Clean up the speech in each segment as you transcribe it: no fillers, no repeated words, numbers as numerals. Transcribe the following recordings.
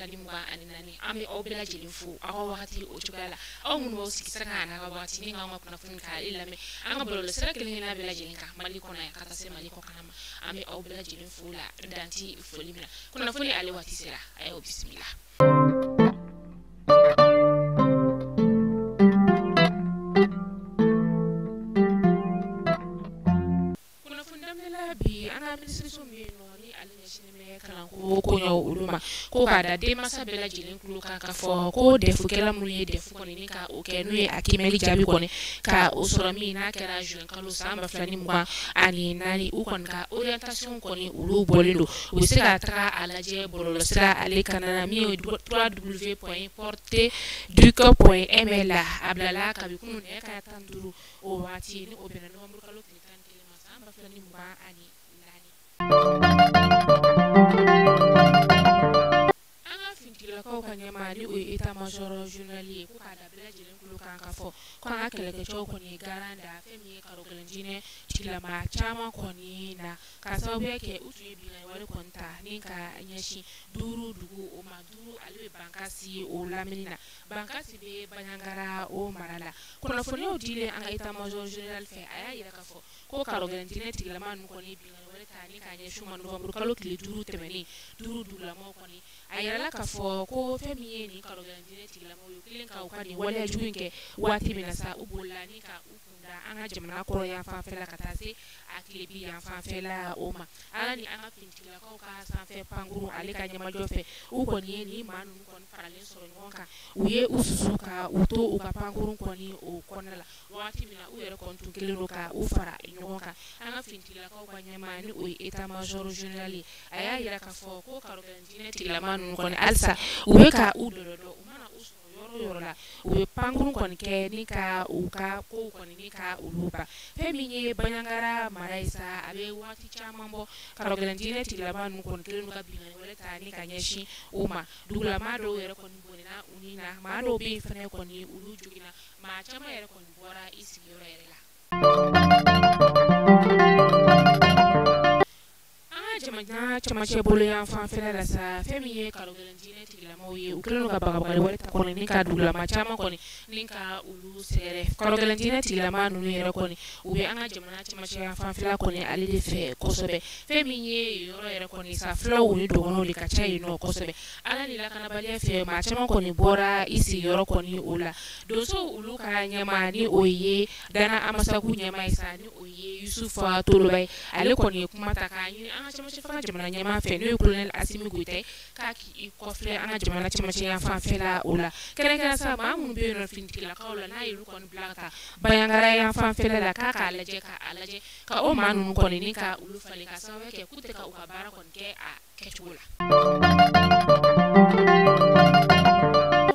2024. An bɛ aw bɛɛ lajɛlen fo aw ka wagati o cogoya la, aw minnu b'aw sigi sanga n'a ka wagati ni k'anw ka kunnafoni k'ale lamɛn an ka bɔlɔlɔsira kelen kelenna bɛɛ lajɛlen kan Mali kɔnɔ yan ka taa se Mali kɔkan ma. An bɛ aw bɛɛ lajɛlen fo la danti foli min na. Kunnafoni ale waati sera, a y'aw bisimila. Kunnafoni daminɛ la bi, an ka minisiriso min bɛ yen nɔ ni ale ɲɛsinnen bɛ kalanko koɲɛw olu ma, ko k'a da denmansa bɛɛ lajɛlen tulo kan k'a fɔ ko dɛfukɛla minnu ye dɛfu kɔni ni ka o kɛ n'u ye a kiimɛli jaabi kɔni ka o sɔrɔ min n'a kɛra juin kalo san 2024, u kɔni ka orientation kɔni olu bɔlen don. U bɛ se ka taga a lajɛ bɔlɔlɔsira ale kana na min ye www.porteduc.ml la. A bilala kabi kunun nɛgɛ kanɲɛ 15 o waati ni o bɛnna novembre kalo tile 11 ma san 2024. An ka finitigilakaw ka ɲɛmaa ni o ye état major général ye, ko k'a da bɛɛ lajɛlen tulo kan k'a fɔ ko an ka kɛlɛkɛcɛw kɔni ye garan da fɛn min ye karogɛlɛn diinɛ tigilama caman kɔni na, k'a sababuya kɛ u tun ye binkanni wale kɔni ta ni ka ɲɛsin 5 dugu o ma. 5 ale bɛ Bankasi o lamini na, Bankasi bɛ Bandiagara o mara la. Kunnafoniyaw dilen an ka état major général fɛ, a y'a jira k'a fɔ ko karogɛlɛn diinɛ tigilama ninnu kɔni ye binkanni wale ta ni ka ɲɛsin u ma novembre kalo tile 5 tɛmɛnen. 5 dugulamaw kɔni, a yirala k'a fɔ ko fɛn min ye nin karogɛlɛn diinɛ tigilamaw ye, u kɛlen ka u ka nin waleya jugu in kɛ waati min na sa, u bolila ni ka u kun da an ka jamana kɔrɔ yan fanfɛla ka taa se a tilebi yan fanfɛla o ma. Ala ni an ka finitigilakaw ka sanfɛ pankurun ale ka ɲɛmajɔ fɛ, u kɔni ye nin maa ninnu kɔni faralen sɔrɔ ɲɔgɔn kan, u ye u susu ka u to u ka pankurun kɔni o kɔnɔna la waati min na u yɛrɛ kɔni tun kɛlen don ka u fara ɲɔgɔn kan. An ka finitigilakaw ka ɲɛmaa ni o ye état major général ye, a y'a jira k'a fɔ ko karogɛlɛn diinɛ tigilama ninnu kɔni halisa u bɛ ka u dɔdɔdɔ, u mana u sɔrɔ yɔrɔ o yɔrɔ la, u bɛ pankurun kɔni kɛ ni ka u ka kow kɔni ni ka olu ban. Fɛn min ye Bandiagara mara ye sa, a bɛ waati caman bɔ karogɛlɛn diinɛ tigilama ninnu kɔni kɛlen don ka binkanni wale ta ni ka ɲɛsin u ma. Dugulama dɔw yɛrɛ kɔni bɔnɛna u ni na, maa dɔw bɛ yen fana kɔni olu joginna, maa caman yɛrɛ kɔni bɔra i sigiyɔrɔ yɛrɛ la. An ka jamana camancɛ bolo yan fanfɛla la sa, fɛn min ye karogɛlɛn diinɛ tigilamaw ye, u kɛlen don ka bagabagali wale ta kɔni ni ka dugulama caman kɔni ni ka olu sɛgɛrɛ. Karogɛlɛn diinɛ tigilama ninnu yɛrɛ kɔni, u bɛ an ka jamana camancɛ yan fanfɛla kɔni ale de fɛ kosɛbɛ. Fɛn min ye yɔrɔ yɛrɛ kɔni sa, fulaw ni dɔgɔnɔw de ka ca yen nɔ kosɛbɛ. Ala ni lakanabaliya fɛ, maa caman kɔni bɔra i sigiyɔrɔ kɔni o la. Donsow olu ka ɲɛmaa ni o ye Dana Amasaku ɲɛmaa ye sa, ni o ye Yusufa Toloba ye, ale kɔni ye kuma ta k'a ɲini an ka camancɛ fanga jamana ɲɛmaa fɛ n'o ye colonel Asimi Goyita ye, k'a k'i kɔfilɛ an ka jamana camancɛ yan fanfɛla o la. Kɛrɛnkɛrɛn sa, maa minnu bɛ yen nɔ finitigilakaw la n'a y'olu kɔni bila ka taa Bandiagara yan fanfɛla la, k'a k'a lajɛ k'a lajɛ ka o maa ninnu kɔni ni ka olu falen, k'a sababuya kɛ k'u tɛ ka u ka baara kɔni kɛ a kɛcogo la.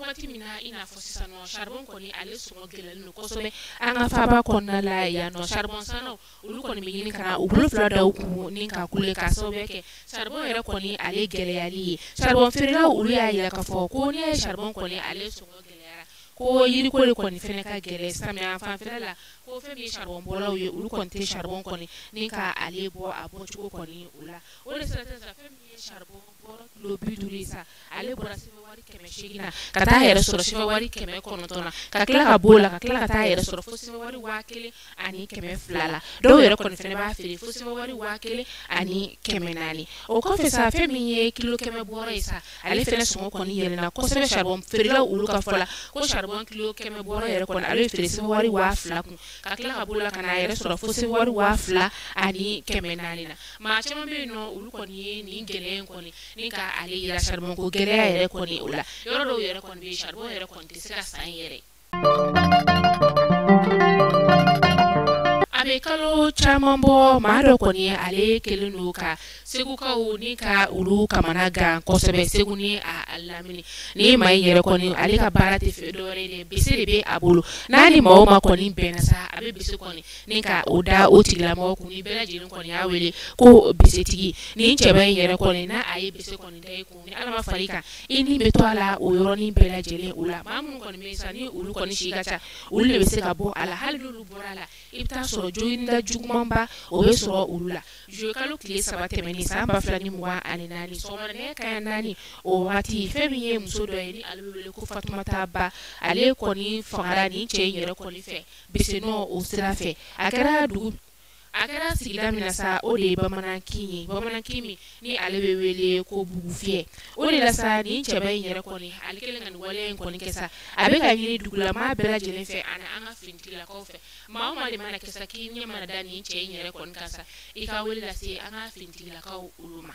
Wagati min na i n'a fɔ sisan nɔ, charbon kɔni ale sɔngɔ gɛlɛyalen don kosɛbɛ an ka faaba kɔnɔna la yan nɔ. Charbon sannaw olu kɔni bɛ ɲini ka na u bolo fila da u kun ni ka kule, k'a sababuya kɛ charbon yɛrɛ kɔni ale gɛlɛyali ye. Charbon feerelaw olu y'a jira k'a fɔ ko n'i y'a ye charbon kɔni ale sɔngɔ gɛlɛyara, ko yiriko de kɔni fɛnɛ ka gɛlɛn samiya fanfɛla la, ko fɛn min ye charbon bɔlaw ye, olu kɔni tɛ charbon kɔni ni ka ale bɔ a bɔcogo kɔni o la. O de siratigɛ la, fɛn min ye charbon bɔrɔ kilo 50 ye sa, ale bɔra CFA wari 800 na ka taa yɛrɛ sɔrɔ CFA wari 900 na, ka tila ka b'o la ka tila ka taa yɛrɛ sɔrɔ fo CFA wari 1200 la. Dɔw yɛrɛ kɔni fɛnɛ b'a feere fo CFA wari 1400. O kɔfɛ sa, fɛn min ye kilo 100 bɔrɔ ye sa, ale fɛnɛ sɔngɔ kɔni yɛlɛnna kosɛbɛ charbon feerelaw olu ka fɔ la, ko charbon kilo 100 bɔrɔ yɛrɛ kɔni ale bɛ feere CFA wari 2000 kun, ka tila ka b'o la ka n'a yɛrɛ sɔrɔ fo CFA wari 2400 na. Maa caman bɛ yen nɔ olu kɔni ye nin gɛlɛya in kɔni ni ka ale yira charbon ko gɛlɛya yɛrɛ kɔni o la. Yɔrɔ dɔw yɛrɛ kɔni bɛ yen, charbon yɛrɛ kɔni tɛ se ka san yɛrɛ. A bɛ kalo caman bɔ, maa dɔ kɔni ale kɛlen don ka Segukaw ni ka olu kamana gan kosɛbɛ Segu ni a lamini. Ni maa in yɛrɛ kɔni ale ka baara tɛ fɛ dɔwɛrɛ ye dɛ, bese de bɛ a bolo. N'a ni maa o maa kɔni bɛnna sa, a bɛ bese kɔni ni ka o da o tigilamɔgɔ kun. Ni bɛɛ lajɛlen kɔni y'a wele ko besetigi. Nin cɛba in yɛrɛ kɔni n'a a ye bese kɔni da i kun, ni Ala ma far'i kan, i ni bɛ to a la o yɔrɔnin bɛɛ lajɛlen o la. Maa minnu kɔni bɛ yen sa, ni olu kɔni si ka ca, olu de bɛ se ka bɔ a la. Hali n'olu bɔra a la, i bɛ taa sɔrɔ joginda jugumanba o bɛ sɔrɔ olu la. Juillet kalo tile 3 tɛmɛnen san 2024 sɔgɔmada nɛgɛ kanɲɛ 4 o waati, fɛn min ye muso dɔ ye ni ale bɛ wele ko Fatumata Ba, ale kɔni fagara nin cɛ in yɛrɛ kɔni fɛ besenɔ o sira fɛ. A kɛra dugu a kɛra sigida min na sa, o de ye Bamanankin ye, Bamanankin min ni ale bɛ wele ko Bugufiyɛ. O de la sa, nin cɛba in yɛrɛ kɔni, ale kɛlen ka nin waleya in kɔni kɛ sa, a bɛ ka ɲini dugulamaa bɛɛ lajɛlen fɛ ani an ka finitigilakaw fɛ, maa o maa de mana kɛ sa k'i ɲɛ mana da nin cɛ in yɛrɛ kɔni kan sa, i ka wele lase an ka finitigilakaw olu ma.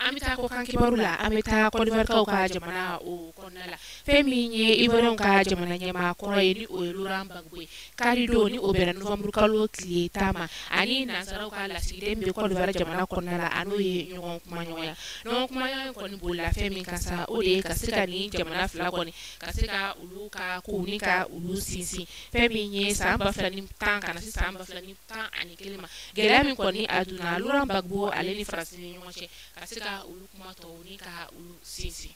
An bɛ taa kɔkan kibaru la. An bɛ taa Côte d'Ivoire ka jamana o kɔnɔna la. Fɛn min ye Ivoirien ka jamana ɲɛmaa kɔrɔ ye, ni o ye Laurent Gbagbo ye, karidon ni o bɛnna novembre kalo tile 10 ma, ani nansaraw ka lasigiden bɛ Côte d'Ivoire jamana kɔnɔna la, a n'o ye ɲɔgɔn kumaɲɔgɔnya. Ɲɔgɔn kumaɲɔgɔnya kɔni bolila fɛn min kan sa, o de ye ka se ka nin jamana fila kɔni ka se ka olu ka kow ni ka olu sinsin. Fɛn min ye san 2010 ka na se san 2011 ma, gɛlɛya min kɔni a donna Laurent Gbagbo ale ni Faransi ni ɲɔgɔn cɛ, ka se ka olu kuma tɔw ni ka olu sinsin.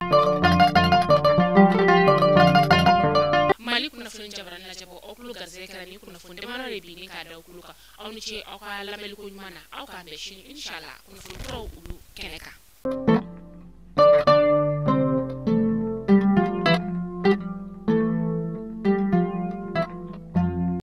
Mali kunnafoni jabarani lajɛbɔ, aw tulo garisɛgɛ kɛra ni kunnafoni damadɔ de bi ni k'a da aw tulo kan. Aw ni ce aw ka lamɛnliko ɲuman na. Aw k'an bɛn sini, inshallah, kunnafoni kuraw olu kɛnɛ kan.